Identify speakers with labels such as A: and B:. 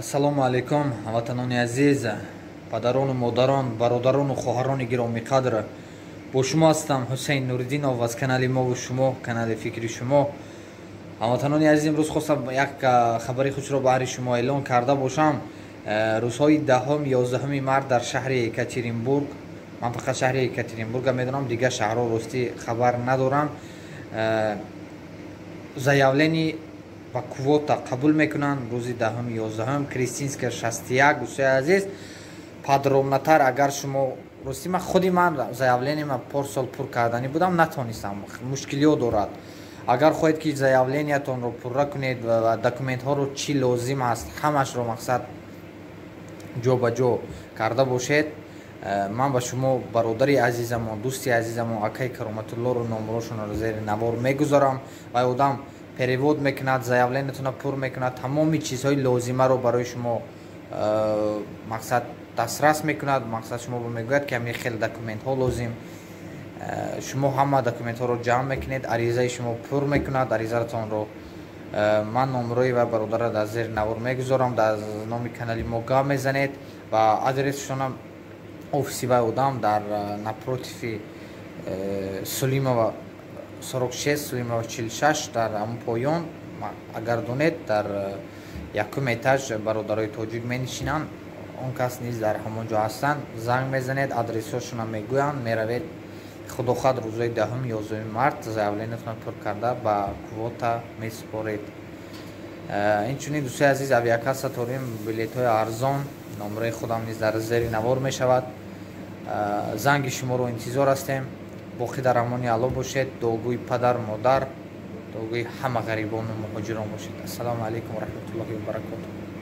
A: Ассалому алайкум, ҳамватанони азиз, падарону модарон, бародарону хоҳарони гиромиқадр. Бо шумо ҳастам Ҳусейн Нуриддинов аз канали мову шумо, канали фикри шумо. Ҳамватанони азиз, имрӯз хостам як хабари хушро баҳри шумо эълон карда бошам. Рӯзҳои 10-ум, 11-уми март дар шаҳри Екатеринбург, ман фақат шаҳри Екатеринбурга медонам, дигар шаҳрҳо ростӣ хабар надорам, заявление ба квота қабул мекунанд рӯзи 10-ум, 11-ум, Крестинская 61. Дӯстои азиз, подробнотар агар шумо, ростӣ ман худи ман заявлениема порсол пур карданӣ будам, натонистам, мушкилиҳо дорад. Агар хоҳед, ки заявлениятонро пурра кунед ва документҳоро, чӣ лозим аст, ҳамашро мақсад ҷо ба ҷо карда бошед, ман ба шумо бародари азизамон, дӯсти азизамон, акаи Кароматуллоро номерошонро зери навор мегузорам ва одам перевод мекунад, заявлениятонро пур мекунад, тамоми чизҳои лозимаро барои шумо мақсад дастрас мекунад. Мақсад шумо мегӯяд, ки ҳамин хел документҳо лозим, шумо ҳама документҳоро ҷамъ мекунед, аризаи шумо пур мекунад аризаатонро. Ман номерои ва бародарро дар зери навор мегузорам, дар номи канали мо гап мезанед ва адресшонам, офиси вай одам дар напротиви Сулимова 46, Сулимова 46, дар ҳамон поён, агар донед, дар якум этаж бародарои тоҷик менишинанд, он кас низ дар ҳамон ҷо ҳастанд. Занг мезанед, адресҳошонам мегӯянд, меравед. Худохоҳад, рӯзои 10-ум, 11-уми март заявлениятонро пур карда ба квота месупоред. Инчунин, дӯстои азиз, авиакасса дорем, билетҳои арзон, номерои худам низ дар зери навор мешавад. Занги шуморо интизор ҳастем. Боқӣ дар амони Алло бошед, дуогӯи падар, модар, дуогӯи ҳама ғарибону муҳоҷирон бошед. Ассалому алайкум ва раҳматуллоҳи ва баракотуҳ.